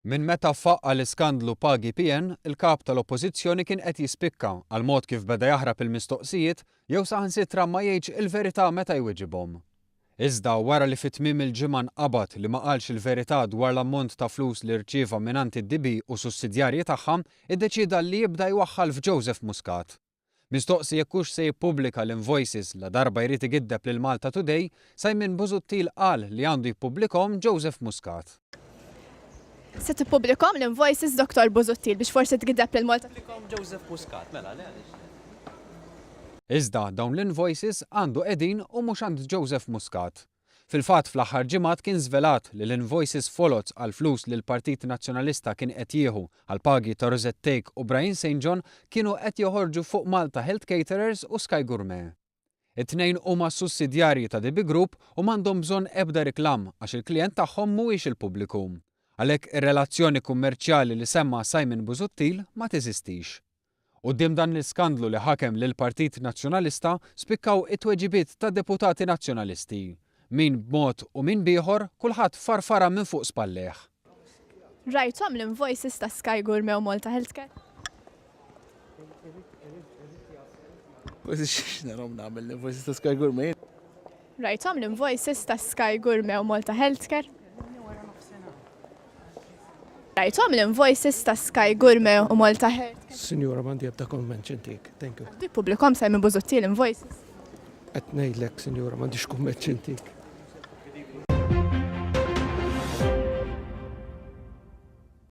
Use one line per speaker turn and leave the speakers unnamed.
Minn meta faqqa' l-iskandlu Pagi PN, il-Kap tal-Oppożizzjoni kien qed jispikka għall-mod kif beda jaħrab il-mistoqsijiet jew saħansitra ma jgħidx il-verità meta jwiġibhom. Iżda wara li fi tmiem il-ġimgħa nqabad li ma qalx il-verità dwar l-ammont ta' flus li rċieva mingħand id-DB u sussidjarji tagħha, iddeċieda li jibda jwaħħal f'Joseph Muscat. Mistoqsi jekk hux se jippubblika l-invoices ladarba jrid igiddeb lil Malta Today, Simon Busuttil qal li għandu jippubblikhom Joseph Muscat.
Se tippubblikhom l-invoices Dottor Busuttil biex forsi tgiddeb lil Malta Today?
Jippubblikhom Joseph Muscat, mela le għaliex le?
Iżda dawn l-invoices għandu qegħdin u mhux għand Joseph Muscat. Fil-fatt fl-aħħar ġimgħat kien żvelat li l-invoices foloz għall-flus li l-Partit Nazzjonalista kien qed jieħu għall-pagi ta' Rosette Thake u Brian Saint John kienu qed joħorġu fuq Malta Health Caterers u Sky Gourmet. It-tnejn huma sussidjarji ta' DB Group u m'għandhom bżonn ebda riklam għax il-klijent tagħhom mhuwiex il-pubbliku. Għalhekk ir-relazzjoni kummerċjali li semma Simon Busuttil ma teżistix. Quddiem dan l-iskandlu li ħakem lill-Partit Nazzjonalista spikkaw it-tweġibiet ta' deputati Nazzjonalisti. Min b'mod u min b'ieħor, kulħadd farfarha minn fuq spallejh.
Rajthom l-invoices ta' Sky Gourmet u Malta Healthcare?
X'narhom nagħmel l-invoices ta' Sky Gourmet?
Rajthom l-invoices ta' Sky Gourmet u Malta Healthcare? Rajthom l-invoices ta' Sky Gourmet u Malta Healthcare?
Sinjura m'għandi ebda kumment x'intik. Thank you.
Għandu jippubblikhom Simon Busuttil l-invoices?
Qed ngħidlek, sinjura, m'għandix kumment x'intik.